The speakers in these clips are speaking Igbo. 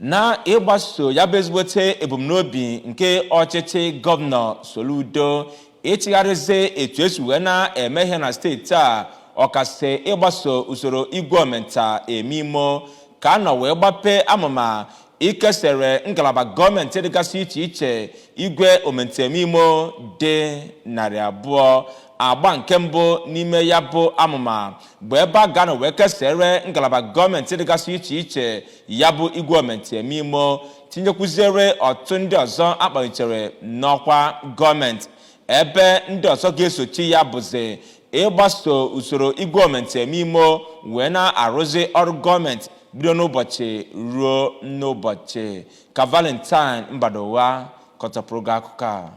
Na ịgbaso ya bụ ezigbote ebumnobi nke ọchịchị Gọvanọ Soludo ịchịgharịzi etu esi wee na-eme ihe na steeti a, ọkasị ịgbaso usoro igwe omenta eme imo, ka a nọ wee gbapee amụma ikesere ngalaba gọọmenti dịgasị iche iche igwe omenta eme imo dị 200. Agba nke mbụ n'ime ya bụ amụma bụ ebe a ga-anọ wee kesere ngalaba gọọmenti dịgasị iche iche ya bụ igwe omenta eme imo, tinyekwuziere ọtụtụ ndị ọzọ akpalitere n'ọkwa gọọmenti, ebe ndị ọzọ ga-esochi ya bụzi ịgbaso usoro igwe omenta eme imo wee na-arụzi ọrụ gọọmenti bido n'ụbọchị ruo n'ụbọchị. Ka Valentine Mbadowa kọtọpụrụ gị akụkọ a.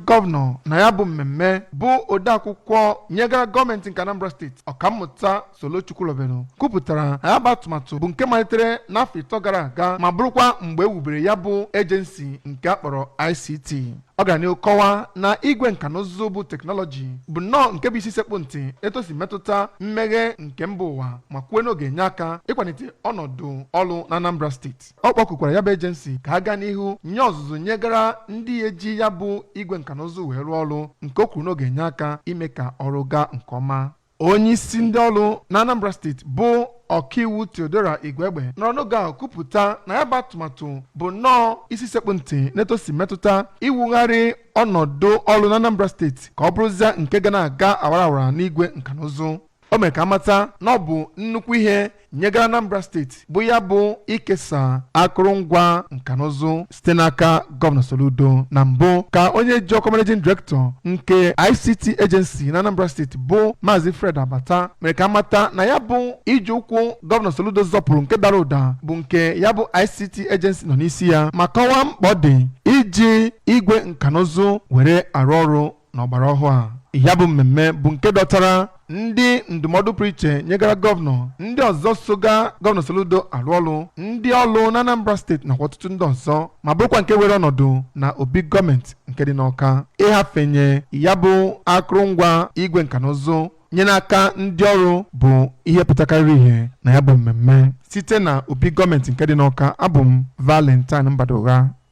Gọvanọ na ya bụ mmemme bụ odeakwụkwọ nyegara gọọmenti nke Anambra Steeti, Ọkammụta Solo Chukwulobelu, kwupụtara na ya bụ atụmatụ bụ nke malitere n'afọ 3 gara aga ma bụrụkwa mgbe e wubere ya bụ agency nke a kpọrọ ICT. Ọ gara n'ihu kọwaa na igwe nka na ụzụ bụ teknọlọji bụ nnọọ nke bụ isi sekpụ ntị etu o si metụta mmeghe nke mba ụwa, ma kwuo na ọ ga-enye aka ịkwalite ọnọdụ ọrụ na Anambra Steeti. Ọ kpọkukwara ya bụ agency ka ha gaa n'ihu nye ọzụzụ nyegara ndị eji ya bụ igwe nka na ụzụ wee rụọ ọrụ, nke o kwuru na ọ ga-enye aka ime ka ọrụ gaa nke ọma. Onye isi ndị ọrụ na Anambra Steeti bụ Ọkaiwu Theodora Igwegbe nọrọ n'oge ahụ kwupụta na ya bụ atụmatụ bụ nnọọ isi sekpụ ntị n'etu o si metụta iwugharị ọnọdụ ọrụ na Anambra Steeti ka ọ bụrụzie nke ga na-aga awara awara n'igwe nka na ụzụ. O mere ka amata na ọ bụ nnukwu ihe nyegara Anambra Steeti bụ ya bụ ikesa akụrụngwa nka na ụzụ site n'aka Gọvanọ Soludo. Na mbụ ka onye ji ọkwa Managing Director nke ICT Agency na Anambra Steeti bụ Maazị Fred Abata mere ka amata na ya bụ ije ụkwụ Gọvanọ Soludo zọpụrụ nke dara ụda bụ nke ya bụ ICT Agency nọ n'isi ya, ma kọwaa mkpa ọ dị iji igwe nka na ụzụ were arụ ọrụ n'ọgbara ọhụụ a. Ya bụ mmemme bụ nke dọtara ndị ndụmọdụ pụrụ iche nyegara gọvanọ, ndị ọzọ soga Gọvanọ Soludo arụ ọrụ, ndị ọrụ na Anambra Steeti nakwa ọtụtụ ndị ọzọ, ma bụrụkwa nke were ọnọdụ na obi gọọmenti nke dị n'Ọka. Ịhafenye ya bụ akụrụngwa igwe nka na ụzụ nye n'aka ndị ọrụ bụ ihe pụtakarịrị ihe na ya bụ mmemme. Site na obi gọọmenti nke dị n'Ọka, abụ m Valentine Mbadogha.